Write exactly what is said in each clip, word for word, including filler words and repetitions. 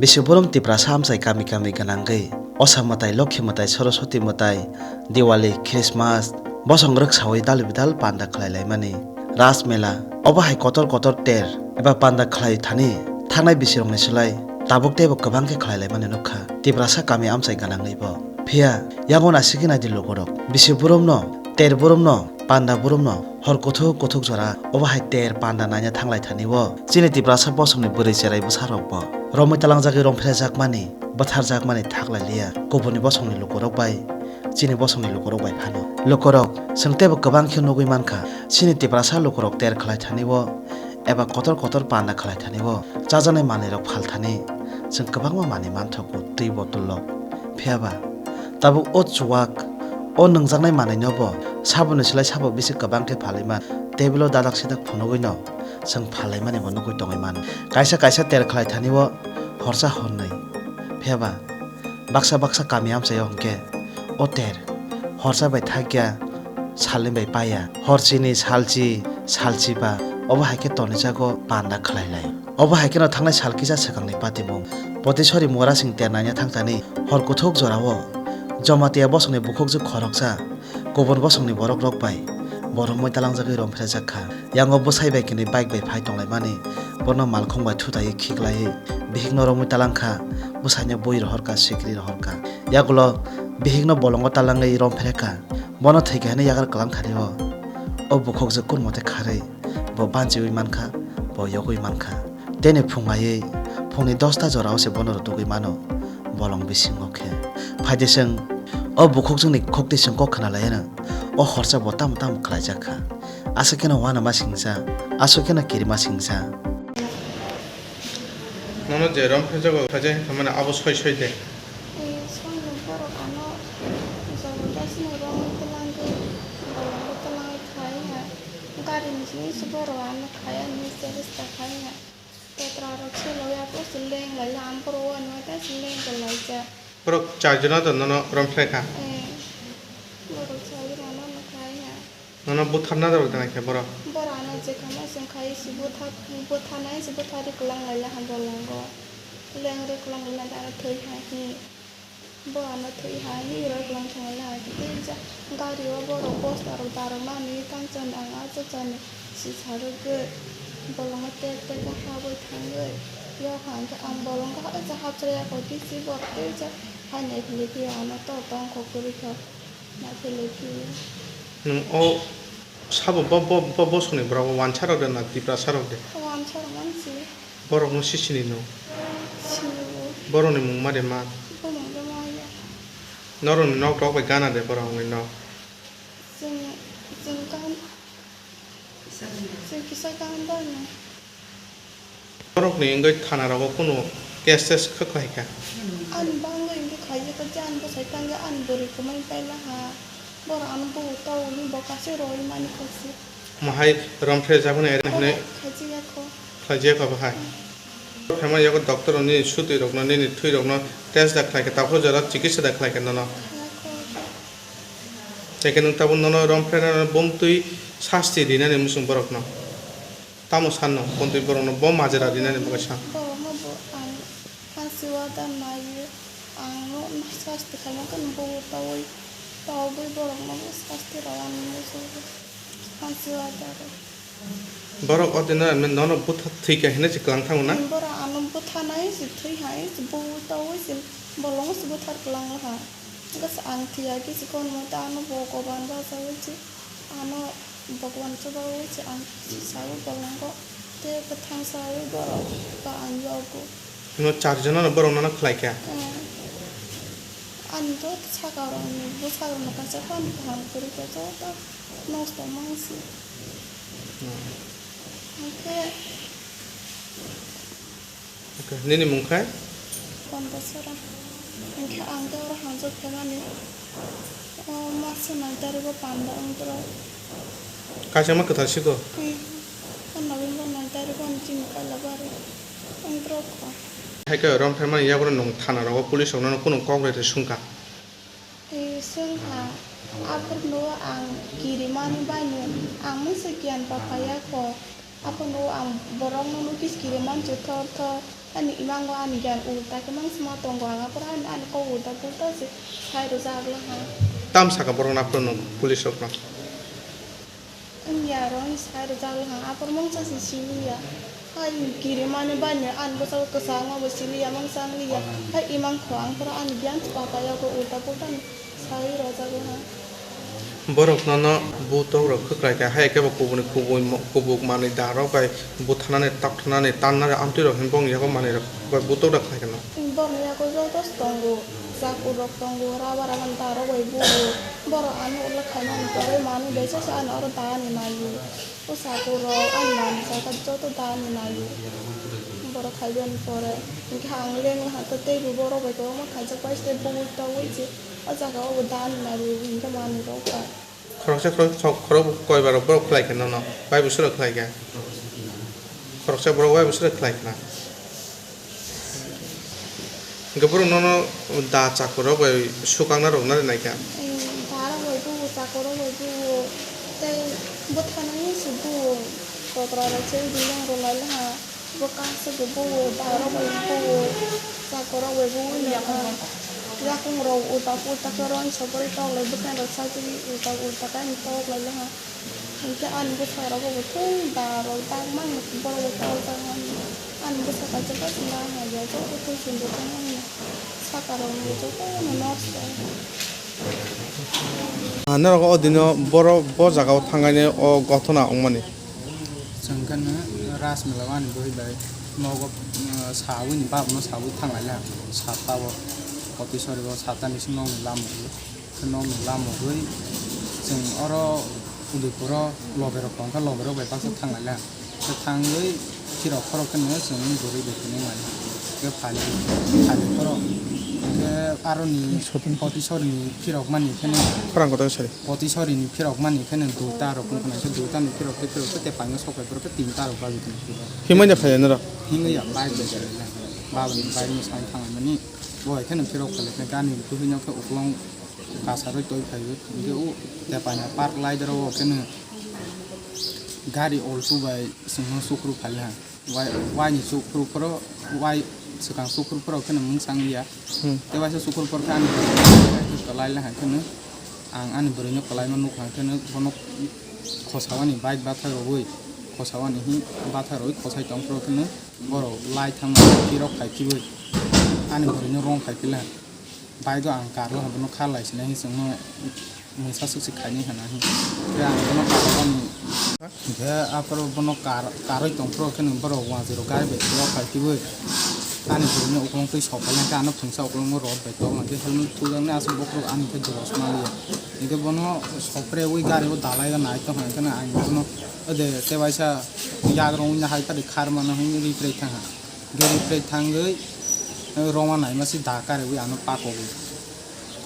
Bisi burum Tiprasa amchai kami kami gwnangwi Osa mwtai, Lokhi mwtai, Saraswati mwtai, Diwali, Christmas, bosong rwksawi dal bidal panda khlai laimani. Ras mela, obo hai kotor kotor ter eba panda khlai thani thangnai bisirokni slai tabuk teibo kwbang khe khlai laimani nukha Tiprasa kami amchai gwnangwibo. Phiya, yango nasikhe naidi lukurok, bisi burumno, ter burumno, panda burumno hor kuthuk kuthuk jora obo hai ter panda naina thanglai thani o chini Tiprasa bosongni bwrwi cherai bwsarokbo romwi talangjagwi romphrejakmani, bwtharjakmani thaklai liya kubuni bosongni lukurok bai, chini bosongni lukurok bai phano. Lukurok, chwng teibo kwbang khe nugwi mankha, chini Tiprasa lukurok ter khlai thani o eba kotor kotor panda khlai thani o chajaknai manwirok phal thani chwng kwbangma manwi manthogo twi botolrok. Phiya ba, tabuk o chuwak, o nwngjaknai manwino bo saboni slai sabo bisi kwbang khe phalwi man, table o dadak sidak phunugwino chwng phalai mani bo nugwi tongwi mano. Kaisa kaisa ter khlai thani o horsa hornwi. Phiya ba, baksa baksa kami amchaio hwnkhe o ter horsa bai thakya, salni bai paiya. Horchini salchi, salchi ba, obo hai khe tonijago panda khlai lai. Obo hai kheno thangnai sal kisa swkangni patimung Potisori Murasing ter naina thangthani hor kuthuk jorao Jamatia bosongni bukhukjwk khoroksa kubun bosongni borokrok bai bo romwi talangjagwi romphrejakha. Yango bwsai bai kwnwi bike bai phai tonglaimani, bono malkhung bai thutaiwi khiklaiwi bihikno romwi talangkha, bwsaino bui rohorkha, sikri rohorkha. Yagulo bihikno bolongo talangwi romphrekha, bono thwikha hwnwi yagar kwlang thani o. O bukhukjwk kunmote kharwi bo banchiwi mankha, bo yogwi mankha. Teni phung aiwi phungni dosta jorao se bono rwtugwi mano bolong bisingo khe. Phaidi chwng o bukhukjwkni khukti chwng kok khna laiya nwng, o horsa bo tamo tamo khlaijak kha. Aswk kheno uanama singcha, aswk kheno kirima singcha. Nono je romphrejago khaijak hinwi mano abo soi soi de. Ee, soino borok ano jabardasno romwi twlangwi, bolongbo twlangwi khai ha. Gari ni simi se borok ano khai ani se resta khai ha. Petra rok se loya ko se leng lai ha, ang borok uanama ta se leng ko lai ja. Borok charjon no nono romphre kha. Ee, borok charjon no nono khai ha. Nono butharna rok da khe borok. Borok ano je kamo se khai se buthar, butharnai se buthar ri kwlang lai ha bolongo. Leng ri kwlang lai da thwi ha hi. Borok ano thwi ha hi roi kwlang thang lai ha. Tei ja gari o borok bosta rok darok nani tang chan ang a cha chan si sa rwgwi bolongo tek tek khe habwi thangwi yok ha hwnkhe ang bolongo ha cha hapchaya kho tei si borok tei ja hai nai philwi phio ano to tong kho kwrwi kho. Naitheleki. Nwng o sabo bo, bo, bo, bosongni borok o wansa rok de na Tiprasa rok de? Wansa rok man si. Borok no si sini no? Sini bo. Borok ni mung ma de man? Bo mung de ma ya. Norok ni nok rok bai gana de borok ni nok? Chwng, chwng gan, chwng kisa gan da na. Borokni wngwi thana rogo kunu case tes khe khlai kha. Ani bangwi wngwi khaijak kha je ani bwsai tangwi ani bwrwi kwmwi paila ha. Borok ano bugo tao hwnwi bo kaisa roi mani kha se. Omo hai romphre jak mani ere hwnwi khaijak ya kho. Khlaijak kha bo hai. Phema yago doctor rokni sutwi rokno nini thwi rokno test da khlai kha, tabuk jora chikitsa da khlai kha nono. Kha kho. Tei khe nwng tabuk nono romphre nani bumtwi sasti rinani muchung borokno. Tamo sanno, kontwi borokno bo majra rinani bagwi san. Borokno bo ang phansi wada naiwi, ang no sasti khaima khe bo tawi, tawbwi borokno bo sasti rwani muchungo phansi wada rw. Borok o dino emne nono butha thwikha hinwi se kwlang thango na? Borok ano buthanai se thwi hai se bo tawi se bolongo se buthar kwlang ha. Hwnkhe ang thwi hai khe se konwi ta ano Bhogoban bachaui se. Ano Bhagwan chubaui se ang saui bolongo tei kwthang saui borok ba ang yogo. Hino charjon no borok nono khlai kha? Eh. Ani to saka rokni bwsarok rokno kaisa phano kaham kwrwi khe joto nosto wngmani se. Hmm. Hwnkhe Okay, nini mung khai? Pondro sora. Hwnkhe ang tei oro hamjak phaimani. O masa nai tarigo panda wngtro. Kaisa ma kwthar siko? Hmm. O November nai tarigo ani chini kaila bari wngtro kho. Hai khe rom phaimani yago nwng thana rogo police rok nono kunu kok rwtwi sungkha? Ee, swngkha, aphuru ang kirimani baino ang mungsa giyan paphaiya kho. Aphuru ang borokno notice kiriman se thor thor. Ani imango ani gyan ulta khe mangsa ma tongo, ang aphuru ani, ani kok ulta pulta se sai rwjak laha. Tam saka borok naphuru nwng police rokno? Wngya aro ani sai rwjak laha, aphuru mangsa se siliya. Hai kirimani bani ani bwsao kwchangma bo siliya, mangsa wngliya. Hai imang kho ang phuru ani gyan papa yago ulta pulta. Sai rwjago ha. Borok nono butok rok kwklai kha, hai khe bo kubuni kubui mo-, kubuk manwi da rok bai buthanani, takthanani, tannani, amtwi rok hinwi bongni yago manwi rok bai butok da khlai kha no. Borokni yago joto tongo, chakur rok tongo, rubber ahan da rok bai buo. Borok ano ulo khaimani pore manwi bai sasa ano oro da ni naio. O chakur rok ani manwi saka joto da ni naio. Borok khaibani pore hinkhe ang leng laha tei bo borok bai kwbangma khaijak bai se bugui togwi se. O jaga o bo da ni nari hinkhe manwi rok bai. Khoroksa khorok-, khorok koi bar borok khlai khe nono, bai bo sura khlai khe. Khoroksa borok bai bo sura khlai khe na. Hinkhe borok nono da chakur rok bai sukang na rok nari nai khe. Da rok bai bo chakur rok bai bo tei bwthana se bo kotora rok se bini rok lai laha. Bo kaisa bo buo, borok bai buo, chakurok bai buo wngya kha. Yakung rok ulta pulta khe roni sopori tok lai bwkha rok sajagwi ulta ulta khe ani tok lai laha. Hinkhe ani bwsarok bo thung da rok dak mani borok bai tok jak mani. Ani bwsa kaisa kaisa na haya joto thung sung bo thang mani. Saka rok ni joto no nosto. Ah, norok o dino borok bo jaga o thangani o gothona wngmani. Chwng khe no Rajmela o ani bwrwi bai nogo, uh, sawi ni bab no sawi thang lai le, satta o Potisori o satta ni simi nokni lama rwgwi, khe nokni lama rwgwi chwng oro Udaipur o loge rok tong kha, loge rok bai baksa thang lai le, khe thangwi phirok khorok khe no chwng bwrwi bai phunuk lai khe phali, phali phoro khe aroni Potisori ni phirok mani khe no. Khorang kotor sari. Potisori ni phirok mani khe no duita rok wngkha, khe duita ni phirok khe phirok khe tei paino sok bai phirok khe tinta rok bagwi tong phirok. Himai da phai noro? Himai ya bike bai jalai la. Baba ni bike no sai thang mani. Bo hai khe no phirok phai khe gani buhi no khe uklong kasarwi toi phai o. Hinkhe o tei paina park lai doro o khe no gari Alto bai singno sukru phai ha. Wai, wai ni chuk phuru phuru, wai swkang chuk phuru phuru khe no mung sang ya. Hmm. Tei waisa chuk phuru phuru khe ani kwlai le hai khe no, ang ani bwrwi no kwlai ma nuk hai khe no, bono khosawani bike bathai rogwi, khosawani hi bathai rogwi khosai tong phuru khe no, borok lai thang phirok khai phiwi ani bwrwi no rong khai phila. Bike o ang karwi bono kha lai sinai hi chwngno mungsa swk se khaini hwnna hi. Khe ang bono karwi ani, khe aphuru bono kar-, karwi tong phuru khe borok wanjwi rok gari bai phuru khai phiwi ani bwrwi ni ukulung twi sok khe ano phungsa ukulung o rod bai tok khe helmet thujak nai aswk bokhorok ani khe dos maliya. Hinkhe bono sopre wi gari o dalai o nai tong khe ang bono ode tei waisa yak rong wngya hai khe khar mano hinwi ri phrai thang kha. Gari phrai thangwi, eh, roma naima se da karwi ano pakogwi.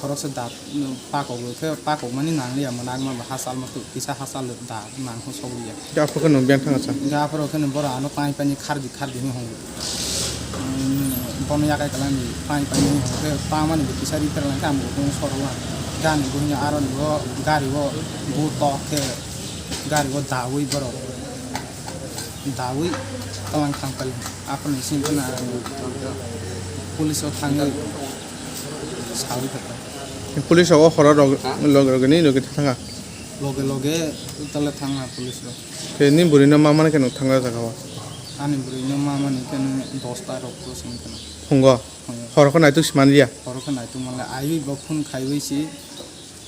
Khoroksa da, mm, pakogwi khe pakokmani nangliya, mwnakma ba hachal motwi kisa hachal da nang hwn sogwi ya. Ga aphuru khe nwng biyang thang acha. Ga aphuru khe nwng borok ano pai pai ni khardi khardi hwnwi hwngo. Mm, bono yakai kwlangni pai pai ni hwngo khe tamani bo kisa repair lang khe ang bo khe soro lang. Gani bo hwnwi aroni bo gari o bu tok khe gari o dawi borok. Dawi tonglang thang pali. Aphuru ni sini phano ang police o thangwi sawi kha. Police o horo rog-, loge loge ni loge thang kha? Loge loge tole thang kha police rok. Khe ni bwrwi no ma mani khe nwng thang kha jaga o? Ani bwrwi no ma mani khe nwng dosta rok to sini kheno. Phungo? Phungo. Horo khe naituk si man liya? Horo khe naituk man liya. Aiwi bo phone khaiwi si.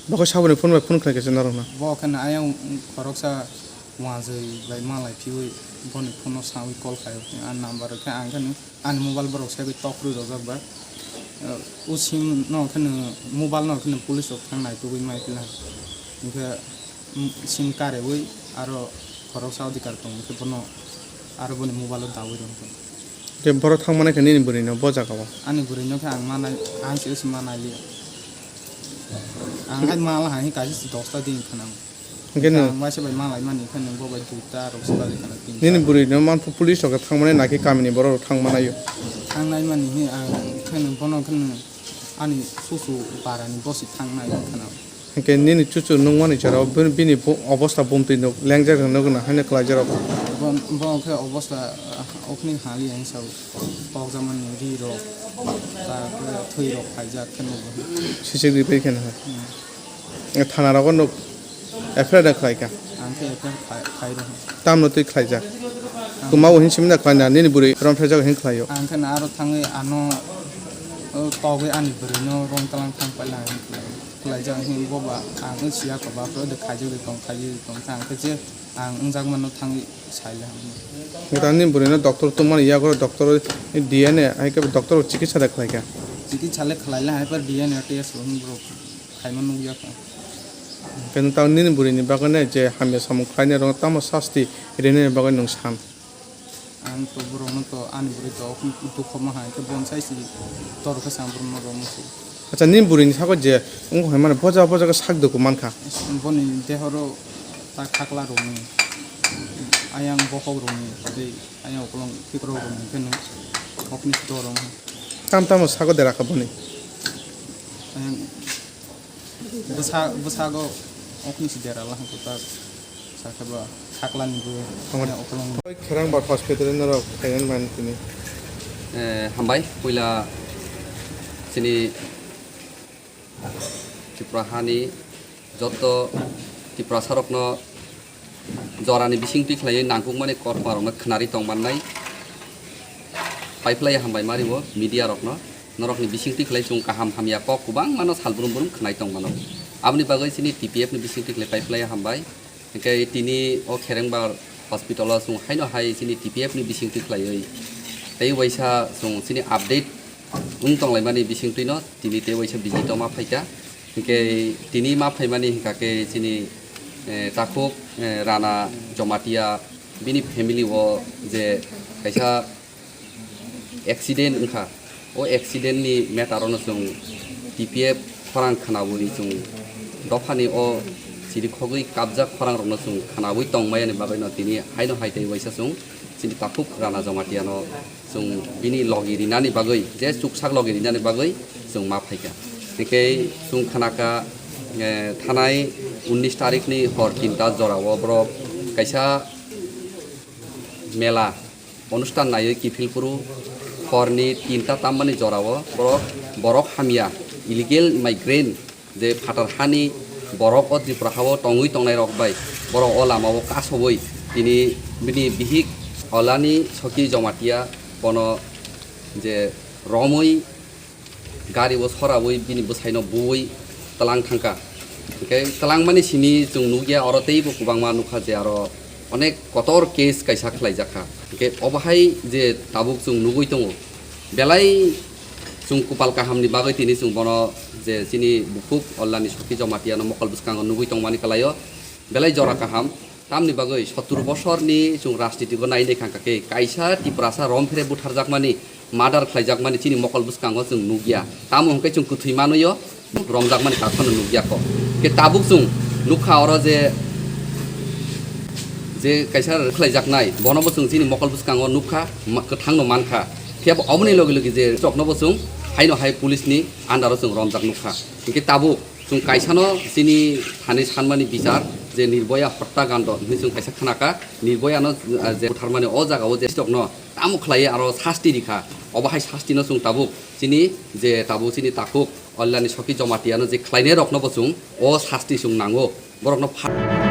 Bo khe saboni phone bai phone khlai khe se norok no? Bo khe na ayang khoroksa Wanjwi bai malai phiwi boni phone no sawi call khai o, ani number khe ang khe ani mobile borok sai bai tok rwi rojak ba. O sim no khe mobile no khe police rok thang naitugwi mai pila. Hinkhe sim karewi aro khoroksa odhikar tongo khe bono aro boni mobile o dawi rw khe. Je borok thang mani khe nini bwrwi no bo jaga o? Ani bwrwi no khe ang manai, ang se se manai liya. Ang hai mala hai kaisa dosta din khna. Hingke nwng ang waisa bai malai mani khe nwng bo bai duita rok se bari khana tin nini ta. Bwrwi no manphu police rok thang mani naki kamini borok rok thang manayo. Thang nai mani hi ang khe nwng bono khe nwng ani susu para ni bosi thang nai khna. Hwnkhe nini chuchuk nukmani jorao bini, bini bo-, obosta bumtwi nuk, lengjak rok nukna haino kwlaijarok. Bo, bo khe obosta, ah, okni hali ang sao, pokjakmani ri rok, tarpore thwi rok phaijak khe nugo. Sisik ripai khe no. Hmm. Thana rogo nuk F I R da khlaika. Ang khe F I R khai, khai rw. Tamno twi khlaijak. Ang Kwmao hin simna khlaina, nini bwrwi rom pherjak hin khlaio. Ang khe na aro thangwi ano, o, togwi ani bwrwino rom tlang thang paila ang khlai. Khlaijak hin boba ang wng siya koba, oro de khaijak de tong, khaijak de tong, ang khe je ang wngjakmano thangwi saila. Nini bwrwino doctor tongmani yago doctor D N A, hai khe doctor chikitsa da khlaika. Chikitsa le khlaila, hai pore D N A test bo hin borok khaima nukya kha. Khe nwng tamo nini bwrwini bagwi nai je hamya samung khlainai rok tamo sasti rinani bagwi nwng san? Ang to borokno to ani bwrwi to dukho ma hai khe bon sai si tor khe sa borokno romwi si. Acha, nini bwrwini sago je wngkha hai mani boja boja khe sak duku mankha. Boni dehoro ta khakla rokni, ayang bokhok rokni tei ayang ukolong khikrok rokni khe nwng okni si dorong. Tam tamo sago dera kha boni? Ayang Bwsa-, bwsago okni si dera lahai kwtal sakhe ba khaklani bo Hamar. Ani ukolong. Kherang ba hospital norok khayan man tini. Eh, hambai, puila chini Tripura hani joto Tiprasarokno jorani bisingtwi khlaiwi nangkukmani kormarokno khwnari tongmannai. Paiphlaiya hambai mario media rokno, norokni bisingtwi khlai chwng kaham hamya kok kwbangmano sal brum brum khwnai tongmano. Aboni bagwi chini T P F ni bisingtwi khlai paiphlaiya hambai. Hinkhe tini o Kherengbar hospital o chwng haino hai chini T P F ni bisingtwi khlaiwi tei waisa chwng chini update wng tonglaimani bisingtwino tini tei waisa visit o ma phaikha. Hinkhe tini ma phaimani hinkha khe chini, eh, takhuk, eh, Rana Jomatia bini family o je kaisa accident wngkha, o accident ni matter o no chwng T P F khorang khwnawi chwng dophani o chirikhogwi kapjak khorang rokno chwng khwnawi tongmaya ni bagwi no tini haino hai tei waisa chwng chini takhuk Rana Jomatia no chwng bini logi rinani bagwi, je chuksak logi rinani bagwi chwng ma phaikha. Hinkhe chwng khnakha, eh, thanai unnish tarikh ni hor tinta jorao borok kaisa mela onusthan naiwi kiphilphuru horni tinta tammani jorao borok, borok hamya illegal migrant je phatar hani borok o Tripura hao tongwi tongnai rok bai borok o lama o kasowi tini bini bihik Olani Soki Jomatia bono je romwi gari o sorawi bini bwsaino buwi tlang thangkha. Hinkhe tlangmani simi chwng nukya oro teibo kwbangma nukha je aro onek kotor case kaisa khlaijakha. Hinkhe obo hai je tabuk chwng nugwi tongo, belai chwng kupal kahamni bagwi tini chwng bono je chini bukhuk Ollani Soki Jomatia no mokol bwskango nugwi tongmani kwlaio belai jora kaham. Tamni bagwi sottur bosorni chwng rajnitiko nai nai kha khe kaisa Tiprasa rom phere butharjakmani, murder khlaijakmani chini mokol bwskango chwng nukya. Tamo hwnkhe chwng kwthwi manwi-o romjakmani kha phano nukya kho. Khe tabuk chwng nukha oro je, je kaisa khlaijaknai, bonobo chwng chini mokol bwskango nukha, ma-, kwthangno mankha. Phiya bo oboni logi logi je choknobo chwng haino hai police ni under o chwng romjak nukha. Hinkhe tabuk chwng kaisano chini thani sanmani bichar je Nirboya Hottagando hinwi chwng kaisa khnakha, Nirboyano, ah, je butharmani o jagao je chokno tamo khlaiwi aro sasti rikha, obo hai sastino chwng tabuk chini je tabuk chini takhuk Ollani Soki Jomatiano je khlainai roknobo chwng o sasti chwng nango, borokno pha-